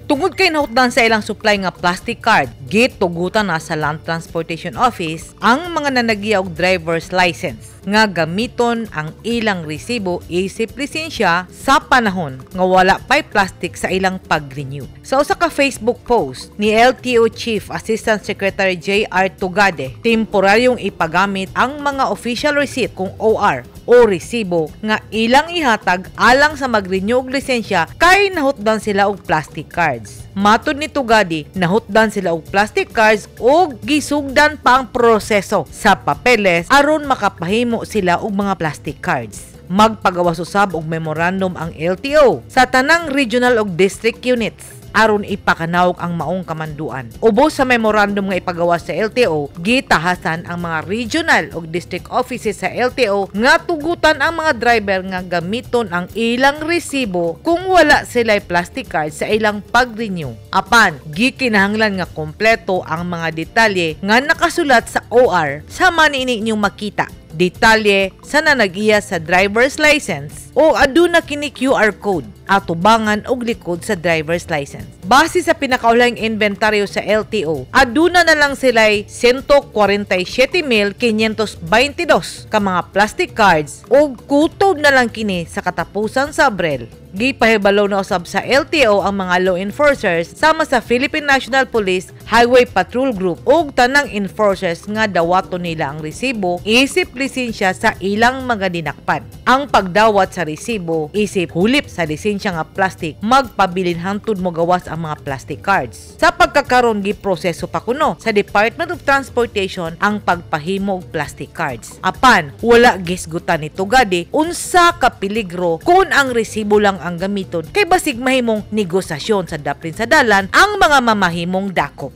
Tungod kay nahutdan sa ilang supply nga plastic card, gitugutan na sa Land Transportation Office ang mga nanagiya og driver's license nga gamiton ang ilang resibo isip lisensya sa panahon nga wala pay plastic sa ilang pag-renew. Sa usa ka Facebook post ni LTO Chief Assistant Secretary J.R. Tugade, temporaryong ipagamit ang mga official receipt kung OR o resibo nga ilang ihatag alang sa mag-renew og lisensya kay nahutdan sila og plastic cards. Matud ni Tugade, nahutdan sila og plastic cards ug gisugdan pa ang proseso sa papeles aron makapahimo sila og mga plastic cards. Magpagawas usab og memorandum ang LTO sa tanang regional ug district units aron ipakanawag ang maong kamanduan. Ubos sa memorandum nga ipagawas sa LTO, gitahasan ang mga regional ug district offices sa LTO nga tugutan ang mga driver nga gamiton ang ilang resibo kung wala sila plastic card sa ilang pag-renew. Apan, gikinahanglan nga kompleto ang mga detalye nga nakasulat sa OR sa maniini inyong makita detalye sa nanagiya sa driver's license o aduna kini QR code atubangan og likod sa driver's license. Base sa pinakaulahing inventaryo sa LTO, aduna na lang sila'y 147,522 ka mga plastic cards ug kutob na lang kini sa katapusan sa Abril. Gipahibalo na usab sa LTO ang mga law enforcers sama sa Philippine National Police, Highway Patrol Group ug tanang enforcers nga dawaton nila ang resibo isip lisensya sa ilang mga dinakpan. Ang pagdawat sa resibo isip hulip sa lisensya nga plastic magpabilin hangtod mo gawas ang mga plastic cards. Sa pagkakaron, giproseso pa kuno sa Department of Transportation ang pagpahimo og plastic cards. Apan wala gisgutan ni Tugade unsa ka peligro kung ang resibo lang ang gamiton kay basig mahimong negosasyon sa daplin sa dalan ang mga mamahimong dakop.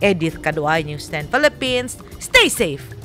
Edith Kaduay, News 10 Philippines. Stay safe.